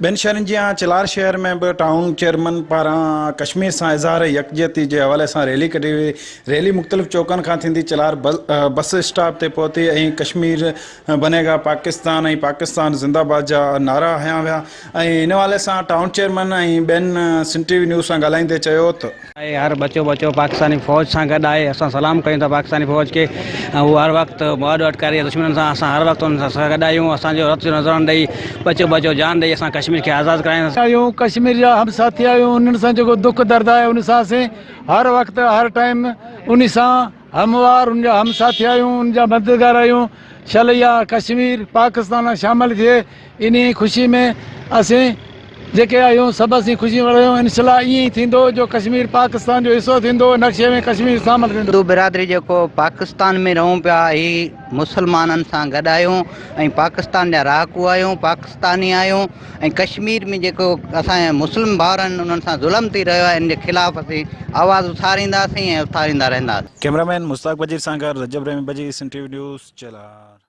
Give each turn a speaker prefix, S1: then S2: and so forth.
S1: ٻين شهرن جيان چلار شهر ۾ به ٽائون چيئرمن پاران ڪشمير سان اظهار يڪجهتي جي حوالي سان ريلي ڪڍي وئي. ريلي مختلف چوڪن کان ٿيندي چلار بس اسٽاپ تي پهتي ۽ ڪشمير بني گا پاڪستان ۽ پاڪستان زنده باد جا نعرا هنيا ويا ۽ ان حوالي سان ٽائون چيئرمن ۽ ٻين سنڌ ٽي وي نيوز سان ڳالهائيندي چيو ته.
S2: آهي هر ٻچو ٻچو پاڪستاني فوج سان گڏ آهي اسان سلام ڪيون ٿا پاڪستاني فوج کي ۽ هو هر وقت مهاڏو اٽڪاري دشمنن سان اسان هر وقت انهن سان گڏ آهيون اسان جو رت جو نذرانو ڏئي ٻچو ٻچو جان ڏئي اسان ڪشمير کي آزاد ڪرائينداسين.
S3: آهيون ڪشمير جا هم ساٿي آهيون انهن سان جيڪو دک درد آهي ان سان اسين هر وقت هر ٽائيم انهي سان هموار ان جا هم ساٿي آهيون ان جا مددگار آهيون شل اها ڪشمير پاڪستان سان شامل ٿئي انهي خوشي ۾ اسين جيڪي آهيون سڀ اسين خوشي ملهايون انشاء الله ائين ئي ٿيندو جو ڪشمير پاڪستان جو حصو ٿيندو نقشي ۾ ڪشمير شامل ٿيندو.
S4: هندو برادري جيڪو پاڪستان ۾ رهون پيا هي مسلمانن سان گڏ آهيون ۽ پاڪستان جا رهاڪو آهيون پاڪستاني آهيون ۽ ڪشمير ۾ جيڪو اسان جا مسلم ڀائر آهن انهن سان ظلم ٿي رهيو آهي ان جي خلاف اسين آواز اٿارينداسين ۽ اٿاريندا رهنداسين.
S1: ڪئميرا مين مشتاق بجير سان گڏ رجب رحيم بجير، سنڌ ٽي وي نيوز، چيلهار.